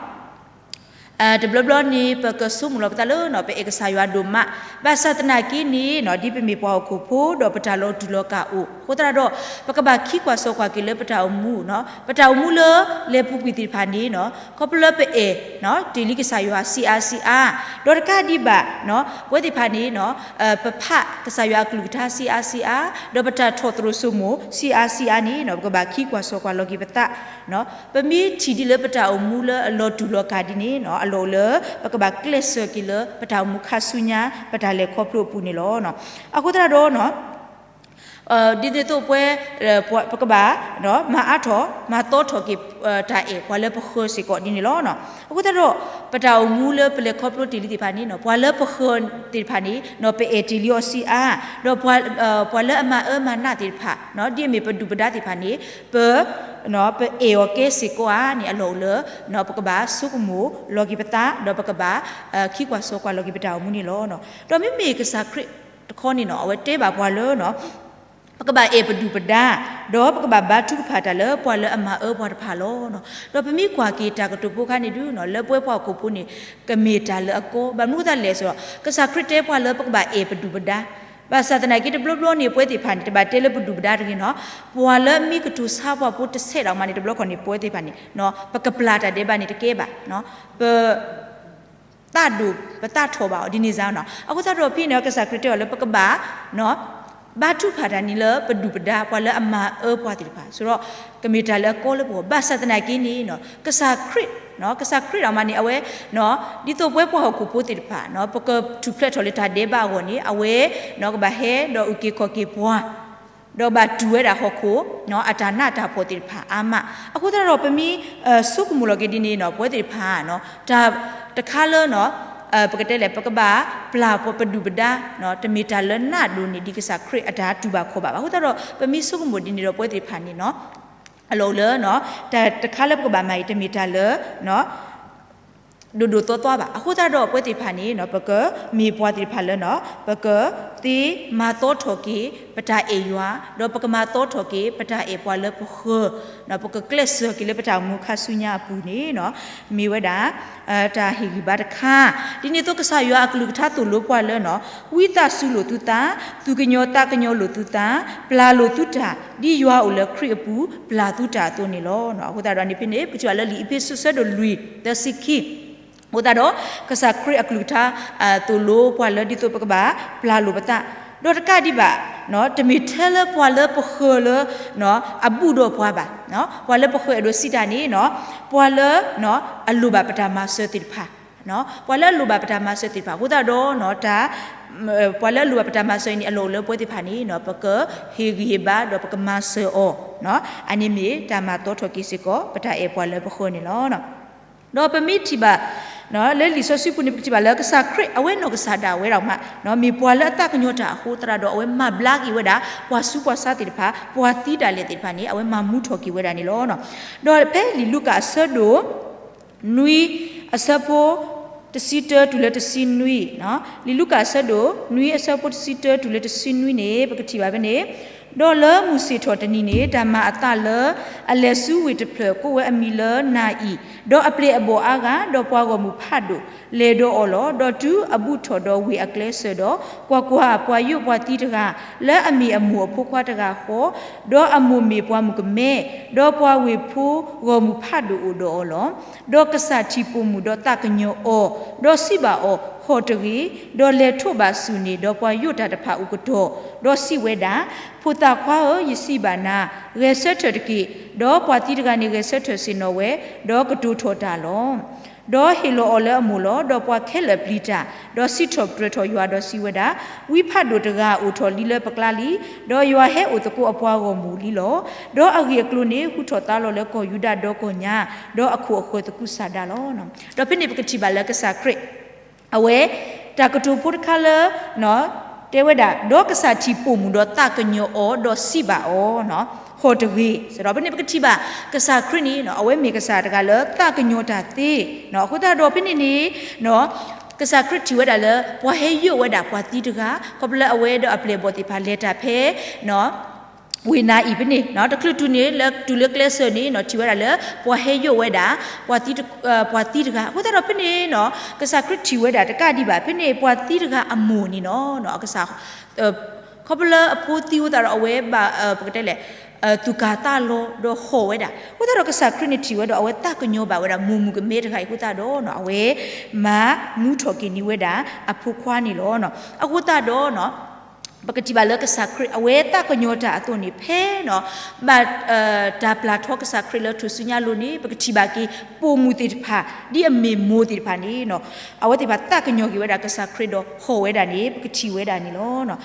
တဘျီဘျီန့ၣ် ပကဆိကမိၣ်လီၤပသးလၢ ပအဲၣ်ကစၢ်ယွၤဒိၣ်မး, ဘၣ်ဆၣ်သနာ်က့န့ၣ် ဒ်ပမ့ၢ်ပှၤဟီၣ်ခိၣ်ဖိ ဒီးပတၢ်လီၤတူာ်လီၤကာ်အိၣ်အဃိသတးဒီး ပကဘၣ်ခံကွၢ်စီကွၢ်က့ၤလၢပတၢ်အိၣ်မူ, ပတၢ်အိၣ်မူလၢလဲၤပူၤကွံာ်သ့ၣ်တဖၣ်န့ၣ် ခီဖျိလၢပအဲၣ် တ့ၢ်လံကစၢ်ယွၤဆံးအါဆံးအါ, ဒီးတကးဒံးဘၣ် ပဝဲသ့ၣ်တဖၣ်န့ၣ် ပဖးကစၢ်ယွၤအကလုၢ်ကထါဆံးအါဆံးအါ, ဒီးပတၢ်ထီၣ်သရိာ်စိမိၤဆံးအါဆံးအါန့ၣ် ပကဘၣ်ခံကွၢ်စီကွၢ်လီၤက့ၤပသး ပမ့ၢ်ထံၣ်ဒ်လၢပတၢ်အိၣ်မူလၢအလီၤတူာ်လီၤကာ်ဒ်န့ၣ် အလီၢ်အိၣ်လၢ ပကဘၣ်ကျဲးစၢးက့ၤလၢပတၢ်အိၣ်မူခါဆူညါ ပတၢ်လဲၤခီဖျိအပူၤန့ၣ်လီၤ. အဃိသတးဒီး ဒ်န့ၣ်အသိးပဝဲ ပကဘၣ် မၤအါထီၣ် မၤသီထီၣ်က့ၤ တၢ်အဲၣ်ပှၤလၢပဃၢၤစ့ၢ်ကီးဒ်န့ၣ်လီၤ. အဃိသတးဒီး ပတၢ်အိၣ်မူလၢပလဲၤခီဖျိတ့ၢ်လံသ့ၣ်တဖၣ်န့ၣ် ပှၤလၢပဃၢၤသ့ၣ်တဖၣ်န့ၣ် ပအဲၣ်တ့ၢ်လံအီၤဆံးအါ, ဒီး ပှၤလၢအမၤအၢမၤနးသ့ၣ်တဖၣ် ဒ်အမ့ၢ်ပဒုၣ်ပဒါသ့ၣ်တဖၣ်န့ၣ် ပ ပအဲၣ်အီၤကဲစ့ၢ်ကီးဧါန့ၣ် အလီၢ်အိၣ်လၢ ပကဘၣ်ဆိကမိၣ်လီၤက့ၤပသး ဒီးပကဘၣ် ခံကွၢ်စီကွၢ်လီၤက့ၤပတၢ်အိၣ်မူန့ၣ်လီၤ. ဒီးမ့မ့ၢ်ကစၢ်ခရံာ်တခီန့ၣ်နီၤ အဝဲတဲဘၣ်ပှၤလၢ ပကဘၣ်အဲၣ်ပဒုၣ်ပဒါ ဒီးပကဘၣ်ဘါထုကဖၣ်တၢ်လၢပှၤလၢအမၤအၢပှၤတဖၣ်လီၤ. ဒီးပမ့ၢ်ကွၢ်က့ၤတၢ်ကတိၤဖိခါန့ၣ်ဒုး လၢပဝဲပှၤဟီၣ်ခိၣ်ဖိန့ၣ် ကမ့ၢ်တၢ်လၢအကီ ဘၣ်မနုၤအဃိသတးလဲၣ်စ့ၢ်ကီး ကစၢ်ခရံာ်တဲပှၤလၢပကဘၣ်အဲၣ်ပဒုၣ်ပဒါ, ဘၣ်ဆၣ်သနာ်က့တဘျီဘျီန့ၣ် ပဝဲသ့ၣ်တဖၣ်န့ၣ် တဘၣ်တဲလၢပဒုၣ်ပဒါတဂ့ၤနီၤ, ပှၤလၢမ့ၢ်ကတိၤဆါပှၤဖိတဆဲးဒၣ်မးန့ၣ် တဘျီခီန့ၣ် ပဝဲသ့ၣ်တဖၣ်န့ၣ် ပကပျၢ်တၢ်ဒဲးဘးန့ၣ်တကဲဘၣ်, ပ သးဒိၣ် ပသးထီၣ်ဘၣ်အီၤဒ်န့ၣ်စ့ၢ်နီၤ. အဃိသတးဒီးဖဲန့ၣ် ကစၢ်ခရံာ်တဲအီၤလၢပကဘၣ် ဘါထုကဖၣ်တၢ်န့ၣ်လၢပဒုၣ်ပဒါ ပှၤလၢအမၤအၢပှၤသ့ၣ်တဖၣ် ဆိဒီး ကမ့ၢ်တၢ်လၢအကီလၢပဂီၢ်, ဘၣ်ဆၣ်သနာ်က့န့ၣ် ကစၢ်ခရံာ် ကစၢ်ခရံာ်ဒၣ်မးန့ၣ် အဝဲ ဒ်သိးပဝဲပှၤဟီၣ်ခိၣ်ဖိသ့ၣ်တဖၣ် ပကထူၣ်ဖျဲးထီၣ်လၢတၢ်ဒဲးဘးအဂီၢ်န့ၣ် အဝဲ ကဘၣ်ဟဲဒီးအုၣ်က့ၤခီၣ်က့ၤပှၤ ဒီးဘၣ်တူၢ်ဝဲဒၣ်ဟီၣ်ခိၣ် အတၢ်နးတၢ်ဖှီၣ်သ့ၣ်တဖၣ်အါမး. အဃိသတးဒီးပမ့ၢ် ဆိကမိၣ်လီၤက့ၤဒ်န့ၣ်နီၤ ပဝဲသ့ၣ်တဖၣ် တၢ်တခါလၢ ပကတဲလဲၣ် ပကဘၣ်ပျၢ်ပဒုၣ်ပဒါ တမ့ၢ်တၢ်လၢနးဒိၣ်န့ၢ်ဒံးကစၢ်ခရံာ်အတၢ်တူၢ်ဘၣ်ခီၣ်ဘၣ်ဘၣ်. အဃိသတးဒီး ပမ့ၢ်ဆိကမိၣ်ဒ်န့ၣ်ဒီးပဝဲသ့ၣ်တဖၣ်န့ၣ် အလီၢ်အိၣ်လၢ တၢ်တခါလၢပကဘၣ်မၤအံၤ တမ့ၢ်တၢ်လၢ ဒိၣ်ဒိၣ်သွါသွါဘၣ်. အဃိသတးဒီးပဝဲသ့ၣ်တဖၣ်န့ၣ် ပကမ့ၢ်ပှၤသ့ၣ်တဖၣ်လၢ ပကသ့မၤသီထီၣ်က့ၤ ပတၢ်အဲၣ်ယွၤ ဒီးပကမၤသီထီၣ်က့ၤ ပတၢ်အဲၣ်ပှၤလၢပဃၢၤ ပကကျဲးစၢးက့ၤလၢပတၢ်အိၣ်မူခါဆူညါအပူၤန့ၣ် မ့ၢ်ဝဲဒၣ် တၢ်ဟ့ၣ်ဂံၢ်ဘါတခါ. ဒ်န့ၣ်အသိးကစၢ်ယွၤအကလုၢ်ကထါသိၣ်လိပှၤလၢ ဝံသးစူၤလိာ်သုသး, သူၣ်ကညီၤသးကညီၤလိာ်သုသး, ပျၢ်လိာ်သုတၢ် ဒ်ယွၤအိၣ်လၢခရံာ်အပူၤ ပျၢ်သုတၢ်အသိးန့ၣ်လီၤ. အဃိသတးဒီးန့ၣ်ဖဲန့ၣ် ပကထံၣ်ဘၣ်လၢလံာ်အ့းဖ့းစူး အဆၢဒိၣ်လွံၢ် သၢဆံခံ အဃိသတးဒီး ကစၢ်ခရံာ်အကလုၢ်ကထါ သိၣ်လိပှၤလၢဒ်သိးပကဘၣ်ပျၢ်လိာ်ပသး, ဒီးတကးဒံးဘၣ် တမ့ၢ်ထဲလၢပှၤလၢပဃၢၤလၢ အဘူၣ်ဒီးပှၤဘၣ်. ပှၤလၢပဃၢၤအဲၣ်ဒိးစံးတၢ်န့ၣ် ပှၤလၢ အလိၣ်ဘၣ်ပတၢ်မၤစၢၤသ့ၣ်တဖၣ်, ပှၤလၢအလိၣ်ဘၣ်ပတၢ်မၤစၢၤသ့ၣ်တဖၣ် အဃိသတးဒီး တၢ် ပှၤလၢအလိၣ်ဘၣ်ပတၢ်မၤစၢၤအံၤန့ၣ် အလီၢ်အိၣ်လၢပဝဲသ့ၣ်တဖၣ်န့ၣ် ပကဟ့ၣ်ဂံၢ်ဟ့ၣ်ဘါဒီးပကမၤစၢၤအီၤ, အန့ၣ်မ့ၢ်တၢ်မၤသီထီၣ်က့ၤစ့ၢ်ကီး ပတၢ်အဲၣ်ပှၤလၢပဃၢၤန့ၣ်လီၤ. ဒီးပမ့ၢ်ထံၣ်ဘၣ် လၢလံာ်စီဆှံပူၤန့ၣ် ပကထံၣ်ဘၣ်လၢကစၢ်ခရံာ် အဝဲနီၢ်ကစၢ်ဒၣ်ဝဲဒၣ်မး မ့ၢ်ပှၤလၢအသးကညီၤတၢ်အဃိသတးဒီး အဝဲမၤဘျါက့ၤဝဲဒၣ် ပှၤဆူးပှၤဆါသ့ၣ်တဖၣ် ပှၤသံဒၣ်လဲာ်သ့ၣ်တဖၣ်န့ၣ် အဝဲမၤမူထီၣ်က့ၤဝဲဒၣ်န့ၣ်လီၤ. ဒီးဖဲလံာ်လူၤကၣ်အဆၢဒိၣ် နွံအဆၢဖိတဆံတၢတုၤလၢတဆံနွံ, လံာ်လူၤကၣ်အဆၢဒိၣ်နွံအဆၢဖိတဆံတၢတုၤလၢတဆံနွံန့ၣ် ပကထံၣ်ဘၣ်ဖဲန့ၣ်, ဒီးလၢမုၢ်ဆ့ၣ်ထီၣ်တနံၤန့ၣ် တၢ်မၤအသးလၢအလဲၤဆူဝ့ၢ်တဖျၢၣ် ကိးဝဲအမံၤလၢနၤအံၣ်, ဒီးအပျဲၢ်အဘီၣ်အါဂၤ, ဒီးပှၤဂီၢ်မုၢ်ဖးဒိၣ် လဲၤဒီးအီၤလီၤ. ဒီးတုၤအဘူးထီၣ်ဒီးဝ့ၢ်အကျဲစၢၤဒီး, ကွၢ်ကွၢ်, ပှၤယိးပှၤသံတဂၤ, လၢအမ့ၢ်အမိၢ်အဖိခွါတဂၤဃီ, ဒီးအမိၢ်မ့ၢ်ပှၤမုၣ်ကမဲ, ဒီးပှၤဝ့ၢ်ဖိဂီၢ်မုၢ်ဖးဒိၣ်အိၣ်ဒီးအီၤလီၤ. ဒီးကစၢ်ထံၣ်ပိာ်မုၣ်ဒီးသးကညီၤအီၤ, ဒီးစံးဘၣ်အီၤ, ဟီၣ်တဂ့ၤ, ဒီးလဲၤထိးဘၣ်ဆူၣ်န့ၢ်ဒီးပှၤယိးတၢ်တဖၣ်အအိၣ်ကတီၢ်, ဒီးစံးဝဲဒၣ်, ဖိသၣ်ခွါဧၢ, ယစံးဘၣ်နၤ, ဂဲၤဆၢထၢၣ်တက့ၢ်. ဒီးပှၤသံတဂၤန့ၣ်ဂဲၤဆၢထၢၣ်ဆ့ၣ်နီၤဝဲ, ဒီးကတိၤထီၣ်တၢ်လီၤ. ဒီးဟ့ၣ်လီၤအီၤလၢအမိၢ်လီၤ. ဒီးပှၤခဲလၢာ်ပျံၤတၢ်, ဒီးစံးထီၣ်ပတြၢၤထီၣ်ယွၤ, ဒီးစံးဝဲဒၣ်, ဝံဖးဒိၣ်တဂၤအိၣ်ထီၣ်လံလၢပကျါလံ, ဒီးယွၤဟဲအိၣ်သကိးအပှၤဂီၢ်မုၢ်လံလီၤ. ဒီးအဂ့ၢ်အကျိၤန့ၣ် ဟူထီၣ်သါလီၤလၢကီၢ်ယူဒၤဒီကီၢ်ညါ, ဒီးအခိၣ်အဃၢၤသကုၤဆးဒးလီၤ. ဒီးဖဲန့ၣ်ပကထံၣ်ဘၣ်လၢကစၢ်ခရံာ် အဝဲ တၢ်ကတိၤဖိတခါလၢ တဲဝဲဒၣ်, ဒီးကစၢ်ထံၣ်ပိာ်မုၣ်ဒီးသးကညီၤအီၤ, ဒီးစံးဘၣ်အီၤ, ဟီၣ်တဂ့ၤ. စးထီၣ်ဖဲန့ၣ် ပကထံၣ်ဘၣ် ကစၢ်ခရံာ်န့ၣ် အဝဲမ့ၢ်ကစၢ်တဂၤလၢသးကညီၤတၢ်သ့. အဃိသတးဒီးဖဲန့ၣ်န့ၣ် ကစၢ်ခရံာ်ထံၣ်ဝဲဒၣ်လၢ ပှၤဟဲယိးဝဲဒၣ်ပှၤသံတဂၤ, ခီဖျိလၢအဝဲဒီးအပျဲၢ်အဘီၣ်သ့ၣ်တဖၣ်လဲၤတၢ်ဖဲ ဝ့ၢ်နၤအံၣ်ဖဲန့ၣ်, တချုးတုၤန့ၣ် လၢတုၤလၢကျဲစၢၤန့ၣ် ထံၣ်ဝဲဒၣ်လၢ ပှၤဟဲယိးဝဲဒၣ် ပှၤသံတဂၤ. အဃိသတးဒီးဖဲန့ၣ် ကစၢ်ခရံာ်ထံၣ်ဝဲဒၣ်တကးဒံးဘၣ် ဖဲန့ၣ် ပှၤသံတဂၤအမိၢ်န့ၣ်နီၤ ကစၢ် ခီဖျိလၢအဖိသံအဃိသတးဒီး အဝဲဘၣ် ပကတဲလဲၣ် သူၣ်ကၢ်သးလီၤ ဒီးဟီၣ်ဝဲဒၣ်. အဃိသတးဒီးကစၢ်ခရံာ်န့ၣ်ထံၣ်ဝဲဒီး အဝဲသးကညီၤဘၣ်ဝဲဒၣ် မိၢ်မုၣ်ကမဲတဂၤအံၤအဃိသတးဒီး အဝဲ မၤမူထီၣ်က့ၤန့ၢ်ဝဲဒၣ်အဖိခွါန့ၣ်လီၤ. အဃိသတးဒီး ပကထံၣ်ဘၣ်လၢကစၢ်ခရံာ် အဝဲသးကညီၤတၢ်အသိးန့ၣ် ဖဲ ဘၣ် တၢ်ပျၢ်ထီကစၢ်ခရံာ်လၢထူၣ်စုညါလိၤန့ၣ် ပကထံၣ်ဘၣ်က့ၤ ပိာ်မုၣ်သ့ၣ်တဖၣ် ဒ်အမ့ၢ်မိၢ်သ့ၣ်တဖၣ်န့ၣ် အဝဲသ့ၣ်တဖၣ်သးကညီၤက့ၤဝဲဒၣ်ကစၢ်ခရံာ်ဒီးဟီၣ်ဝဲဒၣ်န့ၣ် ပကထံၣ်ဝဲဒၣ်န့ၣ်လီၤ.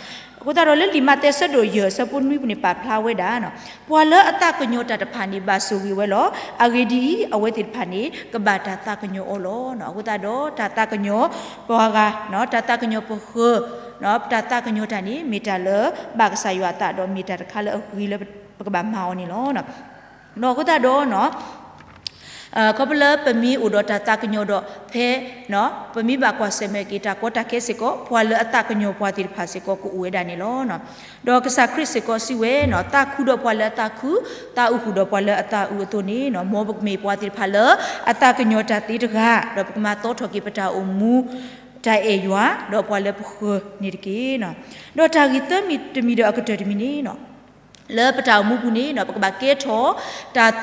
အဃိသတးဒီးလၢလံာ်မးသဲအဆၢဒိၣ်ယဲၢ်အဆၢဖိနွံပူၤန့ၣ် ပာ်ဖျါဝဲဒၣ် ပှၤလၢအသးကညီၤတၢ်တဖၣ်န့ၣ် ဘၣ်ဆိၣ်ဂ့ၤဝဲလီၤ. အဂ့ၢ်ဒ်အံၤ, အဝဲသ့ၣ်တဖၣ်န့ၣ် ကဘၣ်တၢ်သးကညီၤအီၤလီၤ. အဃိသတးဒီး တၢ်သးကညီၤပှၤဂၤ, တၢ်သးကညီၤပဃၢၤ, တၢ်သးကညီၤတၢ်န့ၣ် မ့ၢ်တၢ်လၢဘၣ်ကစၢ်ယွၤအသး ဒီးမ့ၢ်တၢ်တခါလၢအဂ့ၤလၢပကဘၣ်မၤအီၤန့ၣ်လီၤ. ဒီးအဃိသတးဒီး ခီဖျိလၢပမ့ၢ်အိၣ်ဒီးတၢ်သးကညီၤဒီး ဖဲ ပမ့ၢ်ဘၣ်ကွၢ်ဆၢၣ်မဲာ်က့ၤတၢ်ကီတၢ်ခဲစ့ၢ်ကီး ပှၤလၢအသးကညီၤပှၤသ့ၣ်တဖၣ်စ့ၢ်ကီး ကအိၣ်ဝဲဒၣ်န့ၣ်လီၤ. ဒီးကစၢ်ခရံာ်စ့ၢ်ကီးစံးဝဲ, သးခုဒီးပှၤလၢအသးခု, သးအုးဃုာ်ဒီးပှၤလၢအသးအုးအသိးန့ၣ်, မ်ပကမ့ၢ်ပှၤသ့ၣ်တဖၣ်လၢအသးကညီၤတၢ်သ့တဂၤ, ဒီးပကမၤသီထီၣ်က့ၤပတၢ်အိၣ်မူ တၢ်အဲၣ်ယွၤဒီးပှၤလၢပဃၢၤန့ၣ်တက့ၢ်. ဒီးတၢ်ဂ့ၢ်သၢမံၤတမံၤဒီးအကတၢၢ်တမံၤန့ၣ် လၢပတၢ်အိၣ်မူပူၤန့ၣ် ပကဘၣ်ကဲထီၣ် တၢ်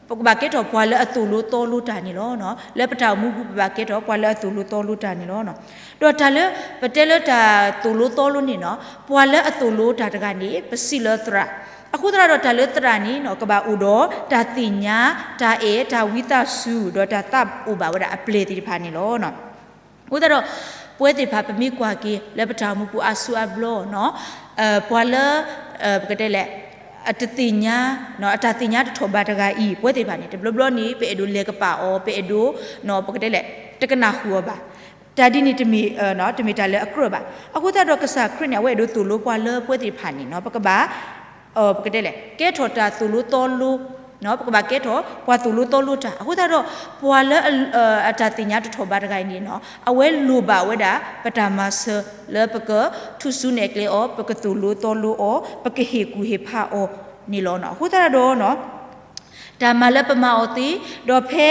ပကဘၣ်ကဲထီၣ်ပှၤလၢအသိၣ်လိသီလိတၢ်န့ၣ်လီၤ. လၢပတၢ်အိၣ်မူပူၤ ပဘၣ်ကဲထီၣ်ပှၤလၢအသိၣ်လိသီလိတၢ်န့ၣ်လီၤ. ဒီးတၢ်လၢ ပတဲလၢတၢ်သိၣ်လိသီလိန့ၣ်နီၤ, ပှၤလၢအသိၣ်လိတၢ်တဂၤန့ၣ် ပစံးလၢသရၣ်. အဃိသတးဒီးတၢ်လၢသရၣ်န့ၣ်နီၤ ကဘၣ်အိၣ်ဒီးတၢ်သ့ၣ်ညါ, တၢ်အဲၣ်, တၢ်ဝံသးစူၤ, ဒီးတၢ်သးအိၣ်ဘၣ်ဝဲဒၣ်အပျဲၢ်သ့ၣ်တဖၣ်န့ၣ်လီၤ. အဃိသတးဒီး ပဝဲသ့ၣ်တဖၣ် ပမ့ၢ်ကွၢ်က့ၤလၢပတၢ်အိၣ်မူပူၤအါဆူအါဘျီနီၤ, ပှၤလၢ ပကတဲလဲၣ် အတသ့ၣ်ညါ, အတၢ်သ့ၣ်ညါတထီၣ်ဘးတဂၤအံၤ ပဝဲသ့ၣ်တဖၣ်န့ၣ် တဘျီဘျီန့ၣ် ပအဲၣ်ဒိးလဲၤကပာ်အီၤ, ပအဲၣ်ဒိး ပကတဲလဲၣ် တကနၣ်ဃုာ်အီၤဘၣ်. တၢ်ဒ်န့ၣ်တမ့ၢ်, တမ့ၢ်တၢ်လၢအကြၢးဘၣ်. အဃိသတးဒီးကစၢ်ခရံာ်န့ၣ် အဝဲအဲၣ်ဒိးသိၣ်လိပှၤလၢပဝဲသ့ၣ်တဖၣ်န့ၣ်နီၤ ပကဘၣ် ပကတဲလဲၣ် ကဲထီၣ်တၢ်သိၣ်လိသီလိ, ပကဘၣ်ကဲထီၣ်ပှၤသိၣ်လိသီလိတၢ်. အဃိသတးဒီး ပှၤလၢ အတၢ်သ့ၣ်ညါတထီၣ်ဘးတဂၤအံၤန့ၣ်နီၤ အဝဲလိၣ်ဘၣ်ဝဲဒၣ်ပတၢ်မၤစၢၤလၢပကထူၣ်စုနဲၣ်ကျဲအီၤ, ပကသိၣ်လိသီလိအီၤ, ပကဟ့ၣ်ကူၣ်ဟ့ၣ်ဖးအီၤန့ၣ်လီၤ. အဃိသတးဒီး တၢ်မၤလၢပမၤအီၤသ့, ဒီးဖဲ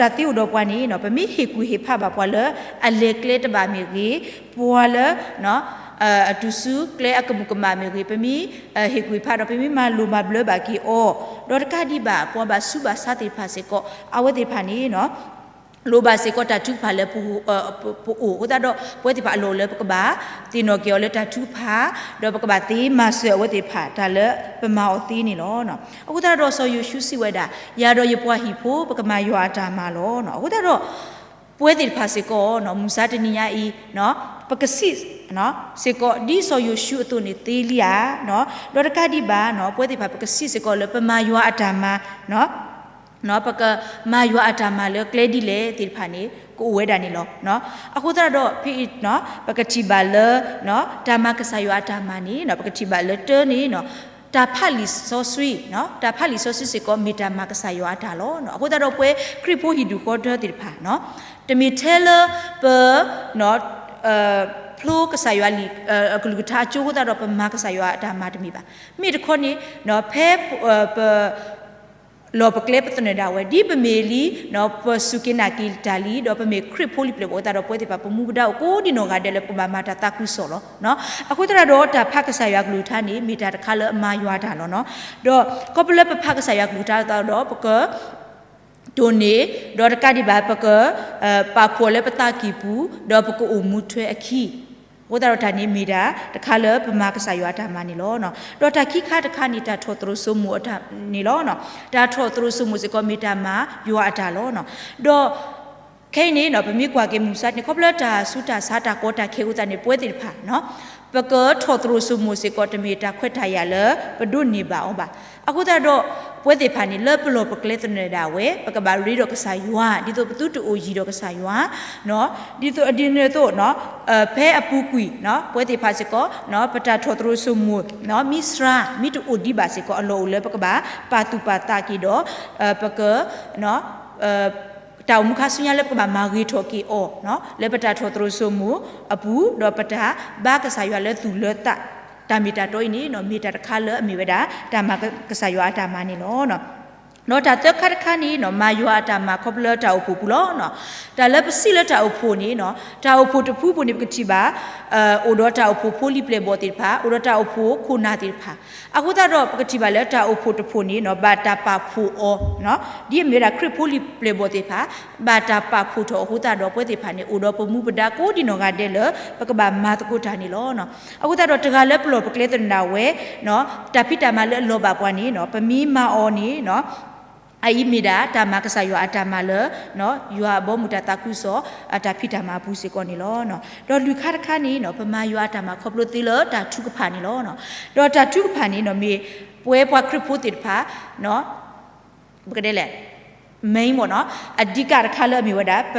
တၢ်သ့အိၣ်ဒီးပှၤန့ၣ် ပမ့ၢ်ဟ့ၣ်ကူၣ်ဟ့ၣ်ဖးဘၣ်ပှၤလၢအလဲၤကျဲတဘၣ်မ့ၢ်ဂ့ၤ, ပှၤလၢ အတုၤဆူကျဲအကမူးကမၣ်မ့ၢ်ဂ့ၤ, ပမ့ၢ်ဟ့ၣ်ကူၣ်ဟ့ၣ်ဖးဒီး ပမ့ၢ်မၤလိၤမၤဘျၢဘၣ်က့ၤအီၤ, ဒီးတကးဒံးဘၣ် ပှၤဘၣ်ဆူးဘၣ်ဆါသ့ၣ်တဖၣ်စ့ၢ်ကီး အဝဲသ့ၣ်တဖၣ်န့ၣ် လိၣ်ဘၣ်စ့ၢ်ကီးတၢ်ထုကဖၣ်လၢပအိၣ်. အဃိသတးဒီး ပဝဲသ့ၣ်တဖၣ်အလီၢ်အိၣ်လၢပကဘၣ်သ့ၣ်နီၣ်က့ၤအီၤလၢတၢ်ထုကဖၣ်, ဒီးပကဘၣ်သ့မၤစၢၤအဝဲသ့ၣ်တဖၣ်တၢ်လၢပမၤအီၤသ့န့ၣ်လီၤ. အဃိသတးဒီးစီၤယိၤၡူစံးဝဲဒၣ်, ယၤဒီးယပှၤဟံၣ်ဖိ ပကမၤယွၤအတၢ်မၤလီၤ. အဃိသတးဒီး ပဝဲသ့ၣ်တဖၣ်စ့ၢ်ကီး မုၢ်ဆါတနံၤညါအံၤ ပကစံး စ့ၢ်ကီး ဒ်စီၤယိၤၡူအသိးန့ၣ်သ့လံဧါ. ဒီးတကးဒံးဘၣ် ပဝဲသ့ၣ်တဖၣ် ပကစံးစ့ၢ်ကီးလၢပမၤယွၤအတၢ်မၤ, ပကမၤယွၤအတၢ်မၤလၢကျဲဒ်လဲၣ်သ့ၣ်တဖၣ်န့ၣ် ကအိၣ်ဝဲဒၣ်န့ၣ်လီၤ. အဃိသတးဒီး ဖဲအံၤ ပကထံၣ်ဘၣ်လၢ တၢ်မၤကစၢ်ယွၤအတၢ်မၤန့ၣ် ပကထံၣ်ဘၣ်လၢတၢန့ၣ် တၢ်ဖးလံာ်စီဆှံ, တၢ်ဖးလံာ်စီဆှံစ့ၢ်ကီး မ့ၢ်တၢ်မၤကစၢ်ယွၤအတၢ်လီၤ. အဃိသတးဒီး ပဝဲခရံာ်ဖိဟံၣ်ဒူၣ်ဃီဒၢသ့ၣ်တဖၣ်, တမ့ၢ်ထဲလၢပ ဖျိကစၢ်ယွၤလံာ်အကလုၢ်ကထါအကၠိအဃိသတးဒီး ပမၤကစၢ်ယွၤအတၢ်မၤတမ့ၢ်ဘၣ်. မ့ၢ်တခီန့ၣ် ဖဲပ လီၢ်ပကျဲပသနၢၣ်ဒၣ်ဝဲ ဒ်ပမ့ၢ်လံ ပစူၢ်က့ၤနာ်က့ၤတၢ်လံ ဒီးပမ့ၢ်ခရံာ်ဖိလံာ်ပျဲၢ်ဘီၣ်အဃိသတးဒီး ပဝဲသ့ၣ်တဖၣ် ပမူပဒါအိၣ်ကိးဒံနီၢ်ဂၤဒဲးလၢပကဘၣ်မၤတၢ်သးခုကစီၣ်လီၤ. အဃိသတးဒီး တၢ်ဖးကစၢ်ယွၤကလုၢ်ကထါန့ၣ် မ့ၢ်တၢ်တခါလၢအမၤယွၤအတၢ်လီၤ. ဒီးခီဖျိလၢပဖးကစၢ်ယွၤကလုၢ်ကထါအဃိသတးဒီး ပက တိၢ်န့ၢ်, ဒီးတကးဒံးဘၣ် ပက ပာ်ဖှိၣ်လၢပသးကံၢ်ပူၤ, ဒီးပကအိၣ်မူထွဲအခံ, အဃိသတးဒီးတၢ်န့ၣ်မ့ၢ်တၢ်တခါလၢပမၤကစၢ်ယွၤအတၢ်မၤန့ၣ်လီၤ. ဒီးတၢ်ခံခါတခါန့ၣ် တၢ်ထီၣ်သရူးစိမိၣ်အတၢ်န့ၣ်လီၤ. တၢ်ထီၣ်သရူးစိမိၣ်စ့ၢ်ကီးမ့ၢ်တၢ်မၤယွၤအတၢ်လီၤ. ဒီး ခဲအံၤန့ၣ် ပမ့ၢ်ကွၢ်က့ၤမုၢ်မဆါန့ၣ် ခီဖျိလၢတၢ်ဆူးတၢ်ဆါတၢ်ကီတၢ်ခဲအဃိသတးန့ၣ် ပဝဲသ့ၣ်တဖၣ် ပကထီၣ်သရူးစိမိၣ်စ့ၢ်ကီး တမ့ၢ်တၢ်ခွဲးတၢ်ယာ်လၢပဒိးန့ၢ်ဘၣ်အီၤဘၣ်. အဃိသတးဒီး ပဝဲသ့ၣ်တဖၣ်န့ၣ် လၢပလီၢ်ပကျဲသနၢၣ်ဒၣ်ဝဲ ပကဘၣ်ရ့ဒီးကစၢ်ယွၤ ဒ်သိးပသုတအိၣ်ယံၤဒီးကစၢ်ယွၤ ဒ်သိးဒ်န့ၣ်အသိး ဖဲအပူၤကွံာ် ပဝဲသ့ၣ်တဖၣ်စ့ၢ်ကီး ပတၢ်ထီၣ်သရူးစိမိၣ် မ့ၢ်စှၤ မ့ၢ်တအိၣ်ဒံးဘၣ်စ့ၢ်ကီး အလီၢ်အိၣ်လၢပကဘၣ်ပာ်သူၣ်ပာ်သးက့ၤဒီး ပက တၢ်အိၣ်မူခါဆူညါလၢပကဘၣ်မၤဂ့ၤထီၣ်က့ၤအီၤ လၢပတၢ်ထီၣ်သရူးစိမိၣ်အပူၤ ဒီးပတၢ်ဘါကစၢ်ယွၤလၢသူၣ်လၢသး တၢ်မ့ၢ်တၢ်တီအံၤန့ၣ် မ့ၢ်တၢ်တခါလၢအမ့ၢ်ဝဲဒၣ် တၢ်မၤကစၢ်ယွၤအတၢ်မၤန့ၣ်လီၤ. ဒီးတၢ်သၢခါတခါန့ၣ် မၤယွၤအတၢ်မၤခီဖျိလၢတၢ်အိၣ်ဖှိၣ်ပူၤလီၤ. တၢ်လၢပစံးလၢတၢ်အိၣ်ဖှိၣ်န့ၣ် တၢ်အိၣ်ဖှိၣ်တဖုပူၤန့ၣ် ပကထံၣ်ဘၣ် အိၣ်ဒီးတၢ်အိၣ်ဖှိၣ်ဖိလံာ်ပျဲၢ်ဘီၣ်သ့ၣ်တဖၣ် အိၣ်ဒီးတၢ်အိၣ်ဖှိၣ်ခိၣ်နၢ်သ့ၣ်တဖၣ် အဃိသတးဒီး ပကထံၣ်ဘၣ်လၢတၢ်အိၣ်ဖှိၣ်တဖှိၣ်န့ၣ် ဘၣ်တၢ်ပာ်ဖှိၣ်အီၤ ဒ်အမ့ၢ်ဝဲဒၣ်ခရံာ်ဖိလံာ်ပျဲၢ်ဘီၣ်သ့ၣ်တဖၣ် ဘၣ်တၢ်ပာ်ဖှိၣ်ထီၣ်အဃိသတးဒီး ပဝဲသ့ၣ်တဖၣ်န့ၣ် အိၣ်ဒီးပမူပဒါကိးဒံနီၢ်ဂၤဒဲးလၢ ပကဘၣ်မၤသကိးတၢ်န့ၣ်လီၤ. အဃိသတးဒီး တဂၤလၢပလီၢ်ပကျဲသနၢၣ်ဒၣ်ဝဲ တၢ်ဖံးတၢ်မၤလၢအလီၤဘၣ်ပှၤန့ၣ် ပမ့ၢ်မၤအီၤန့ၣ် အအံၤမ့ၢ်ဒၣ်တၢ်မၤကစၢ်ယွၤအတၢ်မၤလၢ ယွၤအဘီအမုၢ်တၢ်သးခုကစီၣ် အတၢ်ဖံးတၢ်မၤအပူၤစ့ၢ်ကီးန့ၣ်လီၤ. ဒီးလွံၢ်ခါတခါန့ၣ် ပမၤယွၤအတၢ်မၤခီဖျိသ့လၢတၢ်ထုကဖၣ်န့ၣ်လီၤ. ဒီးတၢ်ထုကဖၣ်န့ၣ် မ့ၢ်ပဝဲပှၤခရံာ်ဖိသ့ၣ်တဖၣ် ပကတဲလဲၣ် main မ့ၢ်နီၤ အဓိကတခါလၢအမ့ၢ်ဝဲဒၣ် ပ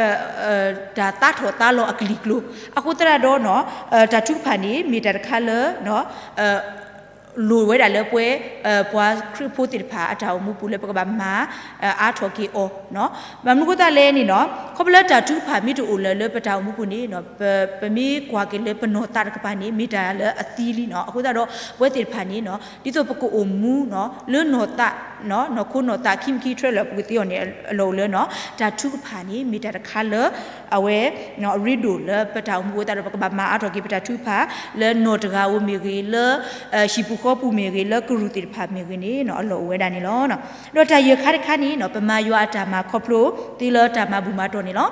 တၢ်သးထီၣ်သးလီၤအကလံၤကျိၤ အဃိသတးဒီး တၢ်ထုကဖၣ်န့ၣ် မ့ၢ်တၢ်တခါလၢ လိၣ်ဝဲဒၣ်လၢပဝဲ ပှၤခရံာ်ဖိသ့ၣ်တဖၣ်အတၢ်အိၣ်မူပူၤလၢပကဘၣ်မၤအါထီၣ်က့ၤအီၤ ဘၣ်မနုၤအဃိသတးလဲၣ်န့ၣ်နီၤ ခီဖျိလၢတၢ်ထုကဖၣ်မ့ၢ်တအိၣ်လၢၤလၢပတၢ်အိၣ်မူပူၤန့ၣ် ပမ့ၢ်ကွၢ်က့ၤလၢပနီၢ်သးတကပၤန့ၣ် မ့ၢ်တၢ်လၢအသံလံနီၤ အဃိသတးဒီး ပဝဲသ့ၣ်တဖၣ်န့ၣ်နီၤ ဒ်သိးပကအိၣ်မူနီၤ လၢနီၢ်သး နီၢ်ခိနီၢ်သးခံမံၤခံဆၢလၢပကသ့အီၤန့ၣ် အလီၢ်အိၣ်လၢနီၤ တၢ်ထုကဖၣ်န့ၣ် မ့ၢ်တၢ်တခါလၢ အဝဲ အရ့ဒိၣ်လၢပတၢ်အိၣ်မူအဃိသတးဒီး ပကဘၣ်မၤအါထီၣ်က့ၤပတၢ်ထုကဖၣ် လၢနီၢ်တဂၤဧိၤမ့ၢ်ဂ့ၤ လၢ ဟံၣ်ပူၤဃီပူၤမ့ၢ်ဂ့ၤ လၢကရူၢ်သ့ၣ်တဖၣ်မ့ၢ်ဂ့ၤန့ၣ်နီၤ အလီၢ်အိၣ်ဝဲဒၣ်န့ၣ်လီၤ. ဒီးတၢ်ယဲၢ်ခါတခါန့ၣ်နီၤ ပမၤယွၤအတၢ်မၤခီဖျိသ့လၢတၢ်မၤဘူၣ်မၤတီၢ်န့ၣ်လီၤ.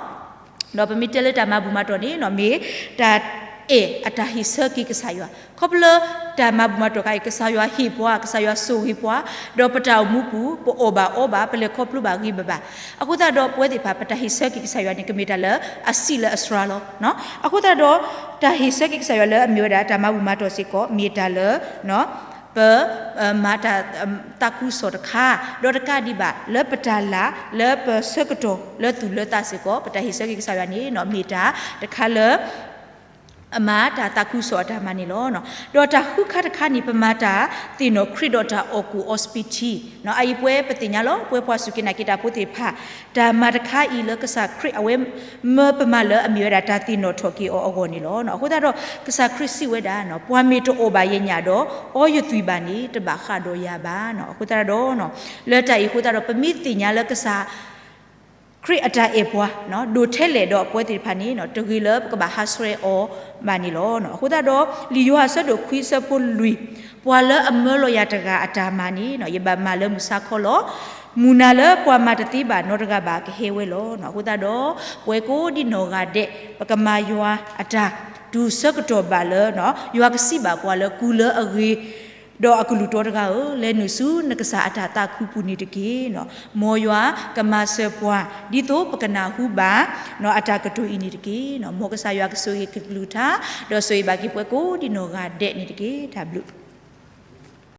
ဒီးပမ့ၢ်တဲလၢတၢ်မၤဘူၣ်မၤတီၢ်န့ၣ်နီၤ မ့ၢ်တၢ်အဲၣ်အတၢ်ဟ့ၣ်ဆၢက့ၤကစၢ်ယွၤ ခီဖျိလၢတၢ်မၤဘူၣ်မၤတီၢ်ခါအံၤ ကစၢ်ယွၤဟ့ၣ်ပှၤ ကစၢ်ယွၤဆိၣ်ဂ့ၤပှၤ ဒီးပတၢ်အိၣ်မူပူၤ ပအီၣ်ဘၣ်အီဘၣ် ပလဲၤခီဖျိဘၣ်ဂ့ၤဘၣ်ဘၣ် အဃိသတးဒီးပဝဲသ့ၣ်တဖၣ် ပတၢ်ဟ့ၣ်ဆၢက့ၤကစၢ်ယွၤန့ၣ် ကမ့ၢ်တၢ်လၢအဆံးလၢအစှၤလီၤ. အဃိသတးဒီး တၢ်ဟ့ၣ်ဆၢက့ၤကစၢ်ယွၤလၢအမ့ၢ်ဝဲဒၣ် တၢ်မၤဘူၣ်မၤတီၢ်စ့ၢ်ကီး မ့ၢ်တၢ်လၢ ပ မၤတၢ်သးခုကစီၣ်တခါ ဒီးတကးဒံးဘၣ် လၢပတၢ်လၤ လၢပဆၢကတီၢ်လၢသူၣ်လၢသးစ့ၢ်ကီး ပတၢ်ဟ့ၣ်ဆၢက့ၤကစၢ်ယွၤန့ၣ်နီၤ မ့ၢ်တၢ်တခါလၢ အမၤတၢ်သးခုကစီၣ်အတၢ်မၤန့ၣ်လီၤ. ဒီးတၢ်ဃုခါတခါန့ၣ် ပမၤတၢ်သ့ၣ်နီၣ်ခရံာ်ဒီးတၢ်အီၣ်ကူၣ်အီစပံးထံ အအံၤပဝဲပသ့ၣ်ညါလီၤ ပဝဲပှၤစူၢ်က့ၤနာ်က့ၤတၢ်ဖိသ့ၣ်တဖၣ် တၢ်မၤတခါအံၤလၢကစၢ်ခရံာ်အဝဲ မၢပမၤလၢအမ့ၢ်ဝဲဒၣ်တၢ်သ့ၣ်နီၣ်ထီၣ်က့ၤအီၤအဂီၢ်န့ၣ်လီၤ. အဃိသတးဒီး ကစၢ်ခရံာ်စံးဝဲဒၣ် ပှၤမ့ၢ်တအီၣ်ဘၣ်ယဲညၣ်ဒီး အီယသွံၣ်ဘၣ်န့ၣ် တဘၣ်ဃးဒီးယၤဘၣ်. အဃိသတးဒီး လၢတၢ်အံၤအဃိသတးဒီး ပမ့ၢ်သ့ၣ်ညါလၢကစၢ် ခရံာ်အတၢ်အဲၣ်ပှၤ ဒိၣ်ထဲလဲၣ်ဒီးပဝဲသ့ၣ်တဖၣ်န့ၣ် တဂ့ၤလၢပကဘၣ်ဟးဆှဲးအီၤဘၣ်န့ၣ်လီၤ. အဃိသတးဒီး လံာ်ယိၤဟၣ်အဆၢဒိၣ်ခွံအဆၢဖိလွံၢ် ပှၤလၢအမၢလီၤယၤတဂၤအတၢ်မၤန့ၣ် ယဘၣ်မၤလၢမုၢ်ဆါခီလီၤ. မုၢ်နၤလၢပှၤမၤတသ့ဘၣ်နီတဂၤဘၣ်ကဟဲဝဲလီၤ. အဃိသတးဒီး ပဝဲကိးဒံနီၢ်ဂၤဒဲး ပကမၤယွၤအတၢ် တုၤဆၢကတီၢ်ဘၣ်လၢ ယွၤကစံးဘၣ်ပှၤလၢကူလၢအဂ့ၤ ဒီးအကလုၢ်တီတဂၤဧၢ, လဲၤနုာ်ဆူနကစၢ်အတၢ်သးခုပူၤန့ၣ်တက့ၢ်. မ်ယွၤကမၤစၢၤပှၤ ဒ်သိးပကနၢ်ဟူဘၣ် အတၢ်ကတိၤအံၤန့ၣ်တက့ၢ်. မ်ကစၢ်ယွၤကဆိၣ်ဂ့ၤကလုၢ်ကထါ ဒီးဆိၣ်ဂ့ၤဘၣ်က့ၤပှၤကိးဒံနီၢ်ဂၤဒဲးန့ၣ်တက့ၢ်. တၢ်ဘျုး